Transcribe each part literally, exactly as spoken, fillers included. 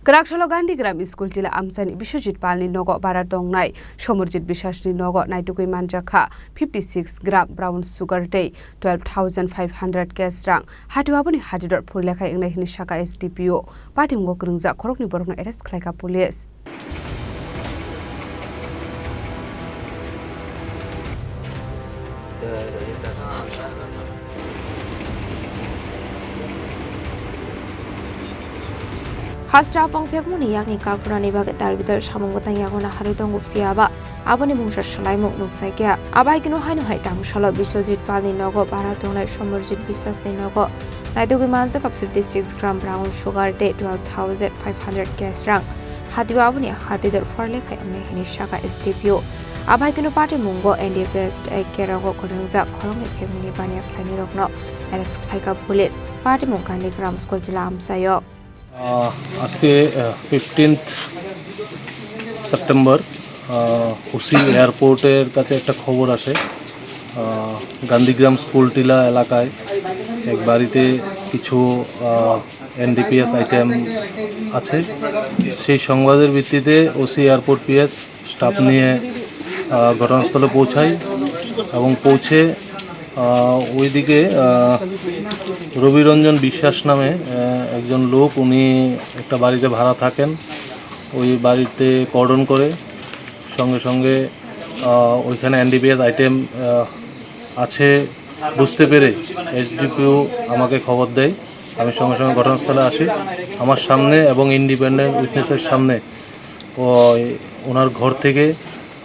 Kwraksalo Gandhigram School Tila amchaini Biswajit Palni nogo bara tongnai Somorjit Biswasni nogo naitugwi manjakha fifty six gram brown sugar tei twelve thousand five hundred cash rang. Hatio aboni hatidor phurlekhai wngnai hwnwi sakha S D P O. Patimungo kwrwngjak khoroknwi borokno arrest khlaikha police. Hasra aphang phekmani yakni kaphunani bagwi dalbidal samung bwtang yago naharwi tongo, phiya ba aboni mungsa swlaimung nukjakya. Abai kino haino hai tamo salo Biswajit Palni nogo bara tongnai Somorjit Biswasni nogo naitugwi manjakha fifty six gram brown sugar tei twelve thousand five hundred cash rang. Hatio aboni hatidor phurlekhai wngnai hwnwi sakha S D P O. Abai kino patimungo N D P S tei kerongo kwrwngjak khoroknwi phekmani baniya khlainirokno arrest khlaikha police. Patimung Gandhigram School Tila amchaio. আহ, আজকে, আহ, fifteenth September, আহ, ওসি এয়ারপোর্টের কাছে একটা খবর আসে। আহ, গান্ধীগ্রাম স্কুল টিলা এলাকায় এক বাড়িতে কিছু, আহ, এনডিপিএস আইটেম আছে। সেই সংবাদের ভিত্তিতে ওসি এয়ারপোর্ট পিএস স্টাফ নিয়ে, আহ, ঘটনাস্থলে পৌঁছাই এবং পৌঁছে, আহ, ওইদিকে, আহ, রবিরঞ্জন বিশ্বাস নামে, আহ, একজন লোক, উনি একটা বাড়িতে ভাড়া থাকেন। ওই বাড়িতে কর্ডন করে সঙ্গে সঙ্গে, আহ, ওইখানে এনডিপিএস আইটেম, আহ, আছে বুঝতে পেরে এসডিপিও আমাকে খবর দেয়। আমি সঙ্গে সঙ্গে ঘটনাস্থলে আসি। আমার সামনে এবং ইন্ডিপেন্ডেন্ট উইটনেসের সামনে ওই ওনার ঘর থেকে,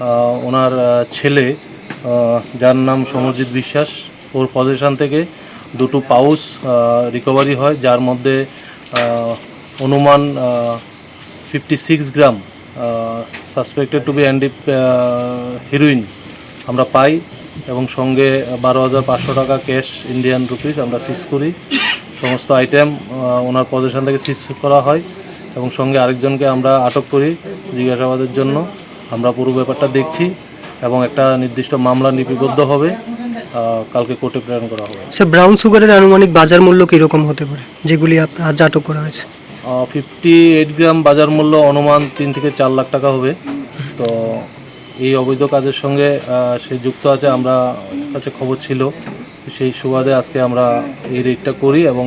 আহ, ওনার, আহ, ছেলে, আহ, যার নাম সমরজিৎ বিশ্বাস, ওর পজিশন থেকে দুটো পাউচ, আহ, রিকভারি হয়, যার মধ্যে, আহ, অনুমান, আহ, ফিফটি সিক্স গ্রাম, আহ, সাসপেক্টেড টু বি এনডি, আহ, হিরোইন আমরা পাই এবং সঙ্গে বারো হাজার পাঁচশো টাকা ক্যাশ ইন্ডিয়ান রুপিস আমরা সিজ করি। সমস্ত আইটেম, আহ, ওনার পজিশন থেকে সিজ করা হয় এবং সঙ্গে আরেকজনকে আমরা আটক করি জিজ্ঞাসাবাদের জন্য। আমরা পুরো ব্যাপারটা দেখছি এবং একটা নির্দিষ্ট মামলা লিপিবদ্ধ হবে, আহ, কালকে কোর্টে প্রেরণ করা হবে। স্যার, ব্রাউন সুগারের আনুমানিক বাজার মূল্য কীরকম হতে পারে, যেগুলি আপ-, আজ আটক করা হয়েছে? আহ, ফিফটি এইট গ্রাম বাজার মূল্য অনুমান তিন থেকে চার লাখ টাকা হবে। তো এই অবৈধ কাজের সঙ্গে, আহ, সে যুক্ত আছে, আমরা কাছে খবর ছিল, সেই সুবাদে আজকে আমরা এই রেইডটা করি এবং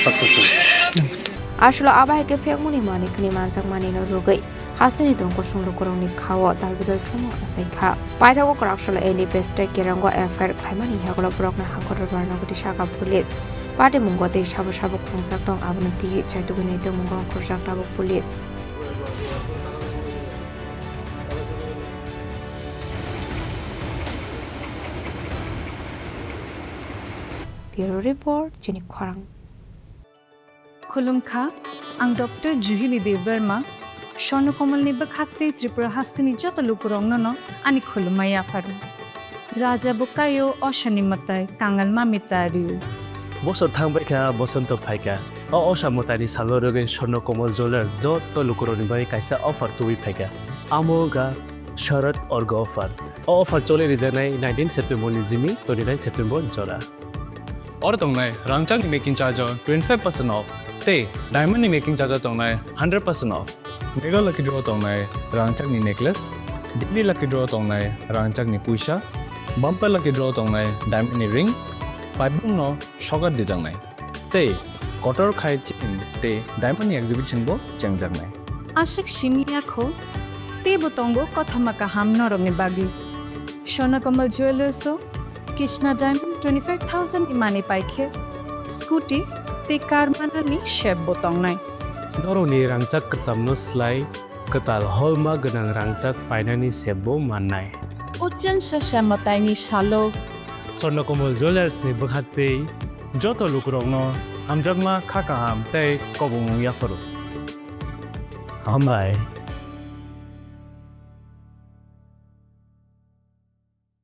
successful. Aswkno abo hai khe phekmani manwi khwnwi manjakmani no rwgwi hasteni tongkosong lukurokni khao dalbidal somo achaikha. Paithago kwraksalo N D P S tei kerongo F I R khlaimani yagulo borokno hangkor rwbarno gudi sakha police. Patimungo tei sabo sabo khongjak tong, abono twiwi chaitugwi nai tongmungo khorjak tabuk police. Bureau Report, Chini Khorang. Khulumkha, ang Doctor Juhili Debbarma, Swarno Komalni bwkhak tei Tripura hasteni joto lukurokno no ani khulumma yapharo. Raja bo kaio, osani mwtai, kangal mami ta rio. Bosor thangbaikha, bosonto phaikha. O osa mwtaini salo rwgwi Swarno Komal Jewellers joto lukurokni bagwi kaisa offer tubui phaikha. Amo wngkha Sharad Orga offer. O offer choli rijaknai nineteen September ni jimi twenty nine September ni jora. Oro tongnai rangchakni making charge o twenty five percent off tei diamond ni making charge o tongnai hundred percent off. Mega lucky draw tongnai rangchakni necklace, daily lucky draw tongnai rangchakni puisa, bumper lucky draw tongnai diamond ni ring, paibung no sokat dijaknai. Tei kotor khai chain tei diamond ni exhibition bo chengjaknai. Aswk simi ya kho, teibo tongo kothoma kaham norokni bagwi. Swarna Kamal Jewellers o Krishna Diamond twenty five thousand ni manwi paikhe scooty tei car manani sep bo tongnai. Norokni rangchak kwchamno slai kwtal holma gwnang rangchak painani sep bo mannai. Uchen sasa mwtaini salo. Swarna Kamal Jewellers ni bwkhak tei joto lukurokno hamjakma, kha kaham tei kobongmung yapharo. Hambai.